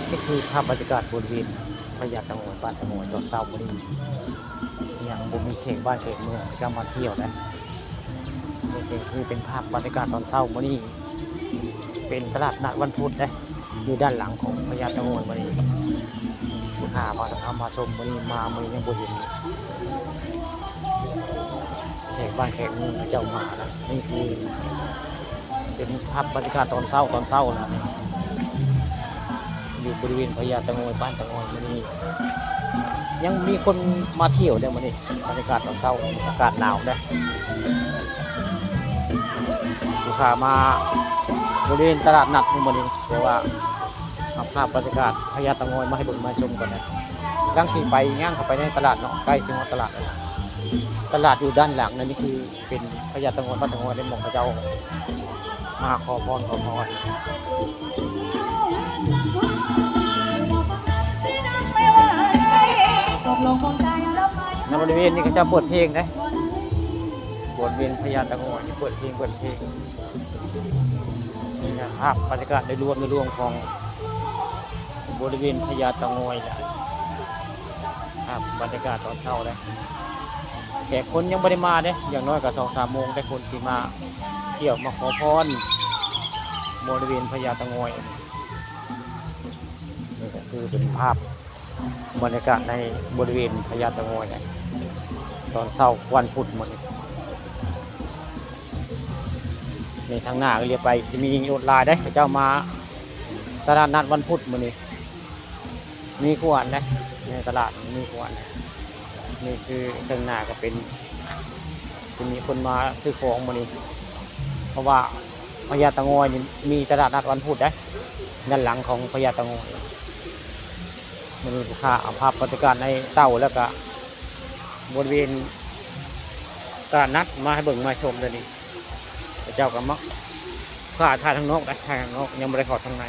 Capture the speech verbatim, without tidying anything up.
นี่คือภาพบรรยากาศบริเวณพญาเต่างอย บ้านเต่างอย ตอนเช้ามื้อนี้ ยังบ่มีแขกบ้านแขกเมืองจะมาเที่ยวนะ นี่ก็คือเป็นภาพบรรยากาศตอนเช้ามื้อนี้ เป็นตลาดนัดวันพุธนะ อยู่ด้านหลังของพญาเต่างอยมื้อนี้ ลูกค้ามาทำมาชมมื้อนี้ มามื้อนี้ยังบ่เห็นแขกบ้านแขกเมืองเขาเจ้ามานะ นี่คือ เป็นภาพบรรยากาศตอนเช้า ตอนเช้านะ อยู่บริเวณพญาเต่างอย บ้านเต่างอยมื้อนี้ ยังมีคนมาเที่ยวเด้อมื้อนี้ บรรยากาศตอนเช้า อากาศหนาวเด้อ ลูกค้ามาบริเวณตลาดนัดมื้อนี้ แต่ว่าเอาภาพบรรยากาศพญาเต่างอยมาให้เบิ่งมาชมก่อนนะ กำลังสิไปย่างเข้าไปในตลาดเนาะ ใกล้สิฮอดตลาดแล้ว ตลาดอยู่ด้านหลังนะ นี่คือเป็นพญาเต่างอย บ้านเต่างอย ได้หม่องเขาเจ้ามาขอพร ขอพร ณ บริเวณนี้เขาเจ้าเปิดเพลงนะ บริเวณพญาเต่างอยนี่เปิดเพลง เปิดเพลง นี่นะ ภาพบรรยากาศโดยรวม โดยรวมของบริเวณพญาเต่างอยนะ ภาพบรรยากาศตอนเช้าเลย แต่คนยังบ่ได้มาเด้ อย่างน้อยก็สองสามโมง แต่คนสิมาเที่ยวมาขอพร บริเวณพญาเต่างอย นี่ก็คือเป็นภาพบรรยากาศในบริเวณพญาเต่างอยนะ ตอนเช้าวันพุธมื้อนี้ นี่ทางหน้าก็เลี้ยวไปสิมีลวดลายเด้ เขาเจ้ามาตลาดนัดวันพุธมื้อนี้ มีขวานนะ ในตลาดมีขวานนะ นี่คือเชิงหน้าก็เป็น จะมีคนมาซื้อของมื้อนี้ เพราะว่าพญาเต่างอยนี่มีตลาดนัดวันพุธนะ ด้านหลังของพญาเต่างอย มื้อนี้ลูกค้าเอาภาพบรรยากาศในเต้า แล้วก็บริเวณตลาดนัดมาให้เบิ่งมาชมเดี๋ยวนี้ พระเจ้าก็มา ข้าถ่ายทางนอกนะ ถ่ายทางนอก ยังบ่ได้เข้าทางใน